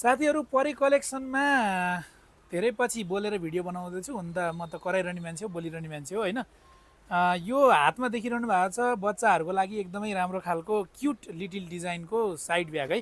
साथीहरू परी कलेक्सनमा धेरै पछि बोलेर भिडियो बनाउँदैछु। हुन त म त कराइरहने मान्छे हो, बोलिरहने मान्छे हो होइन। यो हातमा देखिरहनु भएको छ बच्चाहरूको लागि एकदमै राम्रो खालको क्युट लिटिल डिजाइनको साइड ब्याग है।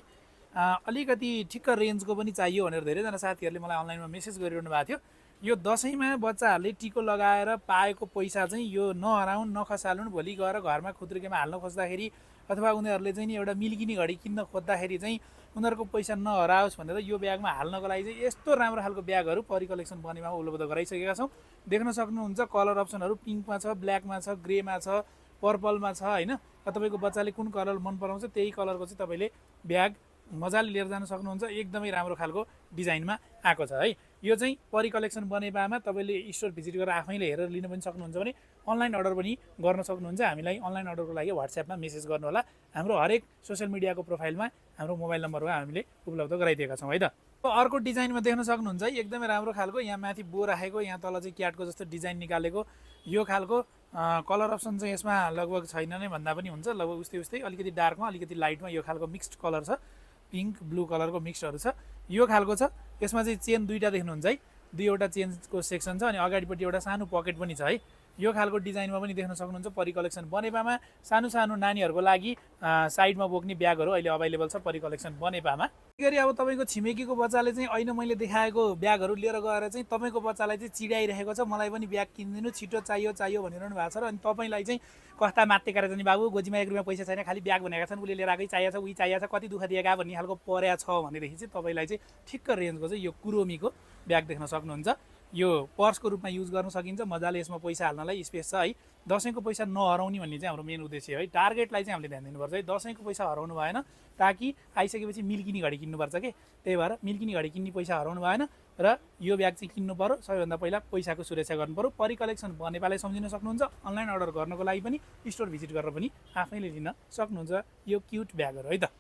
अलिकति ठिक्क रेन्जको पनि चाहियो भनेर धेरैजना साथीहरूले मलाई अनलाइनमा मेसेज गरिरहनु भएको थियो। यो दसैँमा बच्चाहरूले टिको लगाएर पाएको पैसा चाहिँ यो नहराउन् नखसालुन्, भोलि गएर घरमा खुत्रुकेमा हाल्न खोज्दाखेरि अथवा उनीहरूले चाहिँ नि एउटा मिल्किने घडी किन्न खोज्दाखेरि चाहिँ उनीहरूको पैसा नहराओस् भनेर यो ब्यागमा हाल्नको लागि चाहिँ यस्तो राम्रो खालको ब्यागहरू परी कलेक्सन बनेमा उपलब्ध गराइसकेका छौँ। देख्न सक्नुहुन्छ कलर अप्सनहरू पिङ्कमा छ, ब्ल्याकमा छ, ग्रेमा छ, पर्पलमा छ होइन। तपाईँको बच्चाले कुन कलर मन पराउँछ त्यही कलरको चाहिँ तपाईँले ब्याग मजाले लिएर जान सक्नुहुन्छ। एकदमै राम्रो खालको डिजाइनमा आएको छ है। यो चाहिँ परी कलेक्सन बनेपामा तपाईँले स्टोर भिजिट गरेर आफैले हेरेर लिन पनि सक्नुहुन्छ भने अनलाइन अर्डर पनि गर्न सक्नुहुन्छ। हामीलाई अनलाइन अर्डरको लागि व्हाट्सएपमा मेसेज गर्नु होला। हाम्रो हरेक सोसियल मिडियाको प्रोफाइलमा हाम्रो मोबाइल नम्बरमा हामीले उपलब्ध गराइदिएका छौँ है त। अर्को डिजाइनमा देख्न सक्नुहुन्छ एकदमै राम्रो खालको यहाँ माथि बो राखेको, यहाँ तल चाहिँ क्याटको जस्तो डिजाइन निकालेको यो खालको कलर अप्सन चाहिँ यसमा लगभग छैन नै भन्दा पनि हुन्छ। लगभग उस्तै उस्तै अलिकति डार्कमा अलिकति लाइटमा यो खालको मिक्स्ड कलर छ, पिङ्क ब्लू कलरको मिक्सहरू छ। यो खालको छ। यसमा चाहिँ चेन दुईवटा देख्नुहुन्छ है, दुईवटा चेनको सेक्सन छ अनि अगाडिपट्टि एउटा सानो पकेट पनि छ है। यो खालको डिजाइनमा पनि देख्न सक्नुहुन्छ परी कलेक्सन बनेपामा सानो सानो नानीहरूको लागि साइडमा बोक्ने ब्यागहरू अहिले अभाइलेबल छ परी कलेक्सन बनेपामा। गरी अब तपाईँको छिमेकीको बच्चाले चाहिँ ऐन मैले देखाएको ब्यागहरू लिएर गएर चाहिँ तपाईँको बच्चालाई चाहिँ चिडाइरहेको छ, मलाई पनि ब्याग किनिदिनु छिटो चाहियो चाहियो भनिरहनु भएको छ र अनि तपाईँलाई चाहिँ कस्ता मात्ते गरेर चाहिँ बाबु गोजीमा 1 रुपियाँ पैसा छैन, खालि ब्याग भनेका छन्, उसले लिएर आएकै चाहिएको छ, उही चाहिएको छ, कति दुःख दिएका भन्ने खालको पर्या छ भनेदेखि चाहिँ तपाईँलाई चाहिँ ठिक्क रेन्जको चाहिँ यो कुरोमीको ब्याग देख्न सक्नुहुन्छ। यो पर्सको रूपमा युज गर्न सकिन्छ, मजाले यसमा पैसा हाल्नलाई स्पेस छ है। दसैँको पैसा नहराउने भन्ने चाहिँ हाम्रो मेन उद्देश्य है। टार्गेटलाई चाहिँ हामीले ध्यान दिनुपर्छ है। दसैँको पैसा हराउनु भएन, ताकि आइसकेपछि मिल्किने घडी किन्नुपर्छ कि, त्यही भएर मिल्किने घडी किन्ने पैसा हराउनु भएन र यो ब्याग चाहिँ किन्नु पर्यो। सबैभन्दा पहिला पैसाको सुरक्षा गर्नु पर्यो। परी कलेक्सन बनेपालाई सम्झिन सक्नुहुन्छ। अनलाइन अर्डर गर्नको लागि पनि स्टोर भिजिट गरेर पनि आफैले लिन सक्नुहुन्छ यो क्युट ब्यागहरू है त।